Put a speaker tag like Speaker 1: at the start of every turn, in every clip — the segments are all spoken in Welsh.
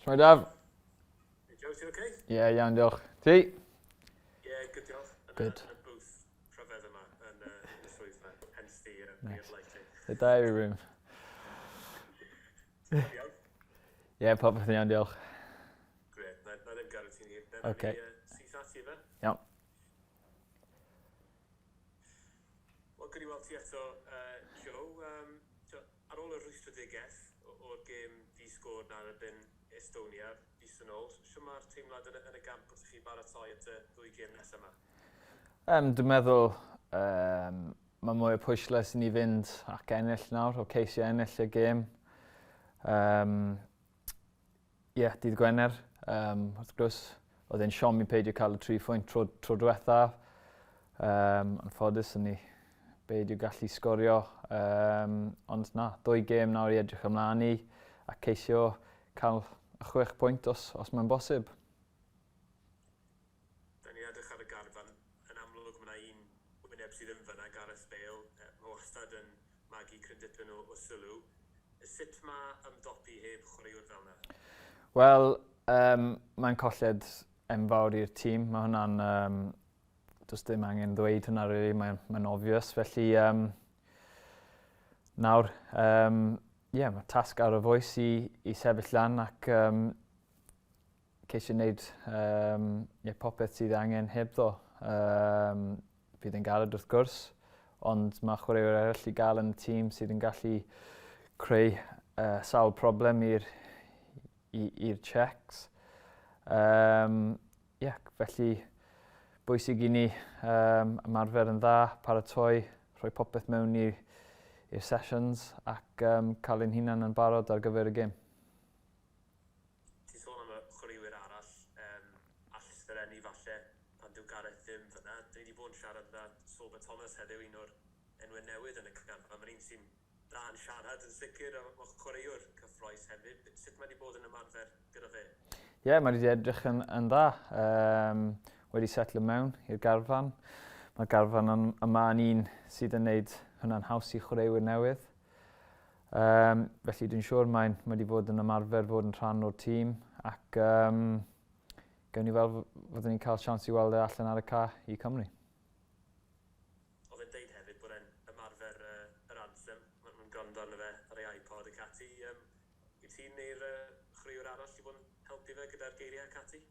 Speaker 1: Shwmae Daf?
Speaker 2: Hey Joe, ti'n okay?
Speaker 1: Ie, yeah, iawn, diolch. Ti?
Speaker 2: Ie, yeah, good diolch. Yn,
Speaker 1: Good.
Speaker 2: Yn y booth rhyfedd yma yn y swyddfa, hence the
Speaker 1: Nice.
Speaker 2: weird lighting.
Speaker 1: The diary room.
Speaker 2: Ti'n iawn?
Speaker 1: Ie, yeah, popeth yn iawn, diolch.
Speaker 2: Gret, na, na ddim gadw ti'n hir.
Speaker 1: Ocê.
Speaker 2: Ni, syth ati fe.
Speaker 1: Iawn.
Speaker 2: Wel, good i weld ti eto, Joe. Ar ôl y rhwystredigaeth o'r gêm di-sgôr na yn erbyn Estonia fis yn ôl, shwt mae'r teimlad yn y, yn y gamp wrth i chi baratoi at y ddwy gêm nesaf yma?
Speaker 1: Dwi'n meddwl mae mwy o pwyslais i ni fynd ac ennill nawr, o ceisio ennill y gêm. Ie, dydd Gwener, wrth gwrs, oedd e'n siom i peidio cael y 3 phwynt tro, tro diwetha. Anffodus, o'n i beidio gallu sgorio. Ond na, ddwy gêm nawr i edrych ymlaen i a ceisio cael y 6 pwynt os mae'n bosib.
Speaker 2: Da ni'n edrych ar y garfan, yn amlwg mae yna un wyneb sydd yn fyna, Gareth Bale, mae wastad yn magu cryn dipyn o sylw. Sut mae ymdopi heb chwaraewr fel 'na?
Speaker 1: Wel, mae'n colled enfawr i'r tîm. Mae hwnna'n... Does dim angen ddweud hwnna, really. Mae'n mae obvious. Felly, nawr, yeah, mae tasg ar y foes i sefyll lan ac ceisio wneud yeah, popeth sydd angen hebddo. Fydd yn galed wrth gwrs, ond mae chwaraewyr eraill i gael yn y tîm sydd yn gallu creu sawl problem i'r i'r Czechs. Yeah, felly bwysig i ni ymarfer yn dda, paratoi, rhoi popeth mewn i'r sessions ac cael ein hunan yn barod ar gyfer y gêm.
Speaker 2: Ti'n sôn am y chwaraewyr arall, all sferennu falle pan dyw Gareth ddim fyna. Dyn ni wedi bod yn siarad gyda Sorba Thomas heddiw, un o'r enwau newydd yn y garfan. Mae'n un sy'n dda yn siarad yn sicr, a mae'n chwaraewr cyffroes hefyd. Sut mae wedi bod yn ymarfer gyda fe?
Speaker 1: Ie, yeah, mae wedi edrych yn dda. Wedi setlo mewn i'r garfan. Mae'r garfan yma yn un sydd yn gwneud hwnna'n haws i chwaraewyr newydd. Felly dwi'n siŵr mae'n mae wedi bod yn ymarfer fod yn rhan o'r tîm ac gewn ni weld fyddwn ni'n cael siawns i weld e allan ar y ca i Cymru.
Speaker 2: Oedd e'n deud hefyd bod e'n ymarfer yr anthem, mae'n gwrando arno fe ar ei iPod ac ati. Wyt ti neu'r chwaraewr arall i bod yn helpu fe gyda'r geiriau ac ati?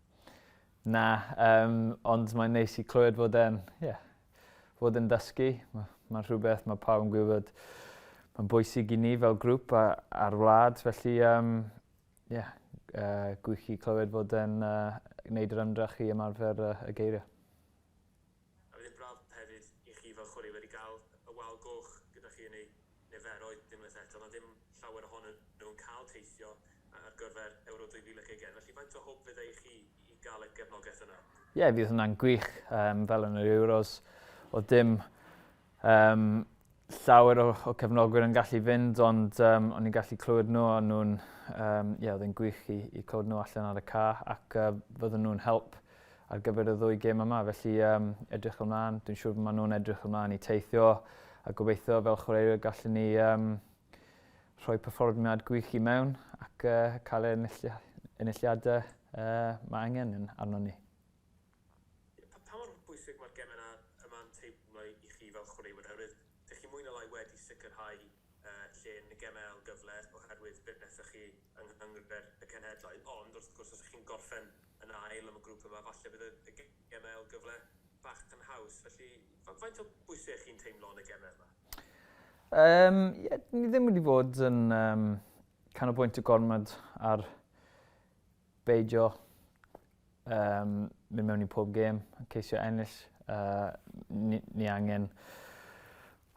Speaker 1: Na, ond mae'n neis i clywed fod e'n, yeah, fod e'n dysgu. Mae'n ma rhywbeth mae pawb yn gwybod mae'n bwysig i ni fel grŵp a, a'r wlad, felly um, yeah, gwych i clywed fod e'n gwneud yr ymdrech i ymarfer y geiriau.
Speaker 2: A fydd e'n braf hefyd i chi fel chwaraewyr i gael y wal goch gyda chi yn eu niferoedd unwaith eto. Mae ddim llawer ohonyn nhw'n cael teithio ar gyfer Euro 2020, felly faint o hwb fydd e i chi i gael y gefnogaeth yna?
Speaker 1: Ie, yeah, fydd hwnna'n gwych, fel yn yr Euros, oedd dim llawer o cefnogwyr yn gallu fynd, ond o'n i'n gallu clywed nhw, o'n nhw'n, yeah, oedd e'n gwych i clywed nhw allan ar y ca, ac fydden nhw'n help ar gyfer y ddwy gêm yma, felly edrych ymlaen, dwi'n siŵr maen nhw'n edrych ymlaen i teithio, a gobeithio fel chwaraewyr gallwn ni rhoi perfformiad gwych i mewn ac cael enilliadau mae angen yn arnon ni.
Speaker 2: Pa mor bwysig mae'r gemau yna yma'n teimlo i chi fel chwaraewyr, oherwydd dych chi mwy na lai wedi sicrhau lle yn y gemau ail gyfle oherwydd beth wnaethoch chi yng Nghynghrair y Cenhedloedd, ond wrth gwrs os ych chi'n gorffen yn ail am y grŵp yma, falle bydd y gemau ail gyfle bach yn haws. Felly, faint o bwysau chi'n teimlo yn y gemau yma?
Speaker 1: Yeah, ni ddim wedi bod yn canolbwyntio gormod ar beidio mynd mewn i pob gêm, ceisio ennill. Ni angen...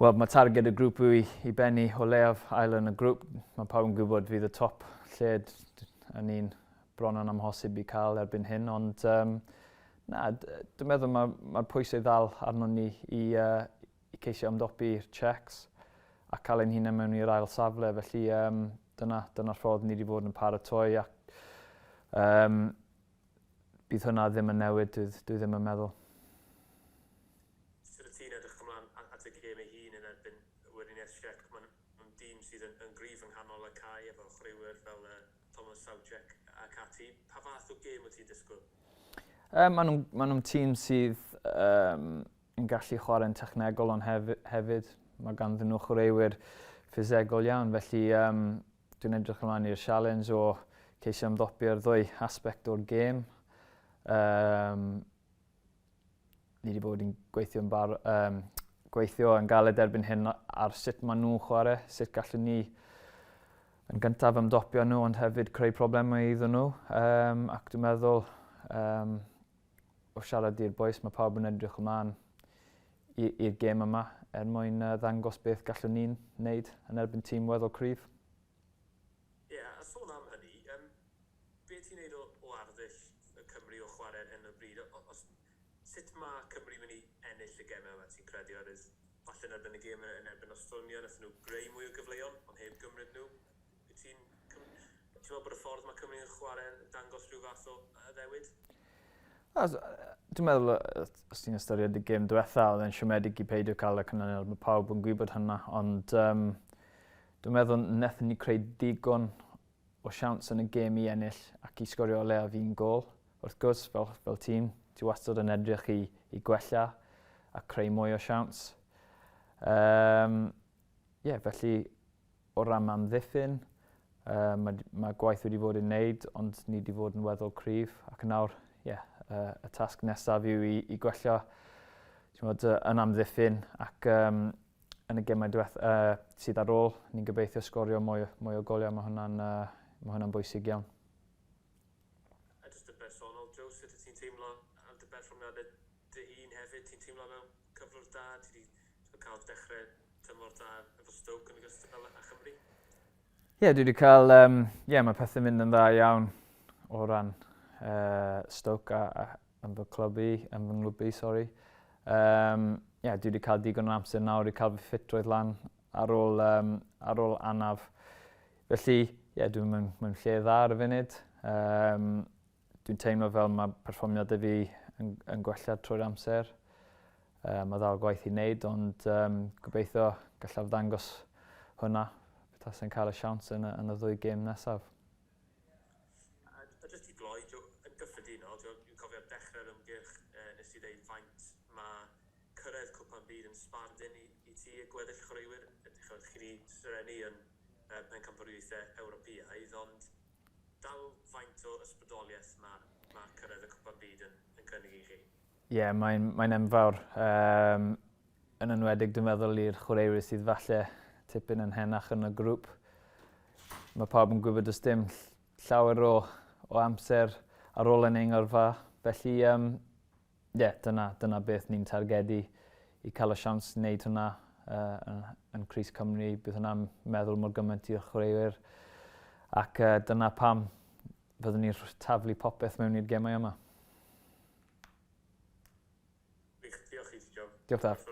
Speaker 1: Wel, mae targed y grŵp yw i bennu o leiaf ail yn y grŵp. Mae pawb yn gwybod fydd y top lle yn un bron yn amhosib i cael erbyn hyn, ond na, dwi'n meddwl mae'r pwysau ddal arno ni i ceisio ymdopi'r Czechs a cael ein hunain mewn i'r ail safle. Felly dyna, dyna'r ffordd ni wedi bod yn paratoi ac bydd hwnna ddim yn newid, dwi ddim yn meddwl.
Speaker 2: Sut wyt ti'n edrych ymlaen at y gêm ei hun yn erbyn Weriniaeth Czech? Mae'n dîm sydd yn gryf yng nghanol y cae efo chwaraewyr fel Thomas Soucek ac ati. Pa fath o gêm wyt ti'n disgwyl?
Speaker 1: Um, maen nhw'n ma nhw tîm sydd um, yn gallu chwarae'n technegol ond hef hefyd mae ganddyn nhw chwaraewyr ffisegol iawn. Felly um, dwi'n edrych ymlaen i'r sialens o ceisio ymddopi ar ddwy aspect o'r gêm. Um, ni wedi bod yn gweithio yn, bar, um, gweithio yn galed erbyn hyn ar sut maen nhw'n chwarae, sut gallwn ni yn gyntaf ymdopio nhw, ond hefyd creu problemau iddyn nhw. Um, ac dwi'n meddwl, um, o siarad i'r boys, mae pawb yn edrych ymlaen i'r gêm yma er mwyn uh, ddangos beth gallwn ni'n wneud yn erbyn tîm weddol cryf.
Speaker 2: Ie, yeah, a sôn am hynny, um, be ti'n neud o, o arddull y Cymru o chwarae ar hyn o bryd? Os, sut mae Cymru mynd i ennill y gemau yma, ti'n credu? Oherwydd falle yn erbyn y gêm yn erbyn Estonia, nath nhw greu mwy o gyfleon, ond heb gymryd nhw. Wyt ti'n ti'n meddwl bod y ffordd mae Cymru yn chwarae yn dangos rhyw fath o addewid?
Speaker 1: Dwi'n meddwl, os ti'n ystyried y gêm diwetha, oedd e'n siomedig i peidio cael y canlyniad, mae pawb yn gwybod hynna, ond um, dwi'n meddwl wnaethon ni creu digon o siawns yn y gêm i ennill ac i sgorio o leiaf un gôl. Wrth gwrs, fel, fel tîm, ti wastad yn edrych i, i gwella a creu mwy o siawns. Um, yeah, felly, o ran amddiffyn, uh, mae, mae gwaith wedi fod yn wneud, ond ni wedi fod yn weddol cryf. Ac yn nawr, yeah, uh, y tasg nesaf yw i, i gwella mod, yn amddiffyn ac um, yn y gemau diweth, uh, sydd ar ôl, ni'n gobeithio sgorio mwy, mwy o goliau, mae hwnna'n uh, mae hwnna bwysig iawn.
Speaker 2: A jyst yn bersonol, Joe, sut wyt ti'n teimlo am dy berfformiadau dy hun hefyd? Ti'n teimlo mewn cyflwr da? Ti wedi cael dechrau tymor da efo Stoke yn ogystal â Chymru?
Speaker 1: Ie, yeah, dwi wedi cael... Um, yeah, mae pethau'n mynd yn dda iawn o ran uh, Stoke a, a, yn fy clwb i, yn fy nglwb i, sori. Um, yeah, dwi wedi cael digon o amser nawr i cael fy ffitrwydd lan ar ôl, um, ar ôl anaf. Felly, ie, yeah, dwi'n mewn, mewn lle dda ar y funud. Um, dwi'n teimlo fel mae perfformiadau fi yn, yn gwella trwy'r amser. Uh, mae ddal gwaith i wneud, ond um, gobeithio gallaf ddangos hwnna petasai'n cael y siawns yn y, yn y ddwy gêm nesaf.
Speaker 2: A, a jyst i gloi, Joe, yn gyffredinol, dwi'n cofio ar dechrau'r ymgyrch eh, nes i ddeud faint mae cyrraedd Cwpan Byd yn sbardun i, i ti a gweddill y chwaraewyr. Chymod, chi wedi serennu yn uh, pencampwriaethau Ewropeaidd, ond dal faint o ysbrydoliaeth mae, mae cyrraedd y Cwpan Byd yn, yn cynnig i chi?
Speaker 1: Ie, yeah, mae'n mae enfawr. Um, yn enwedig dwi'n meddwl i'r chwaraewyr sydd falle tipyn yn henach yn y grŵp. Mae pawb yn gwybod does dim llawer o, o amser ar ôl yn ein ngyrfa. Felly, um, yeah, dyna, dyna beth ni'n targedu i cael y siawns wneud hwnna uh, yn, yn Cris Cymru. Bydd hwnna'n meddwl mor gymaint i'r chwaraewyr. Ac uh, dyna pam fyddwn ni'n taflu popeth mewn i'r gemau yma.
Speaker 2: Gwych, diolch i ti, Joe.
Speaker 1: Diolch, Daf.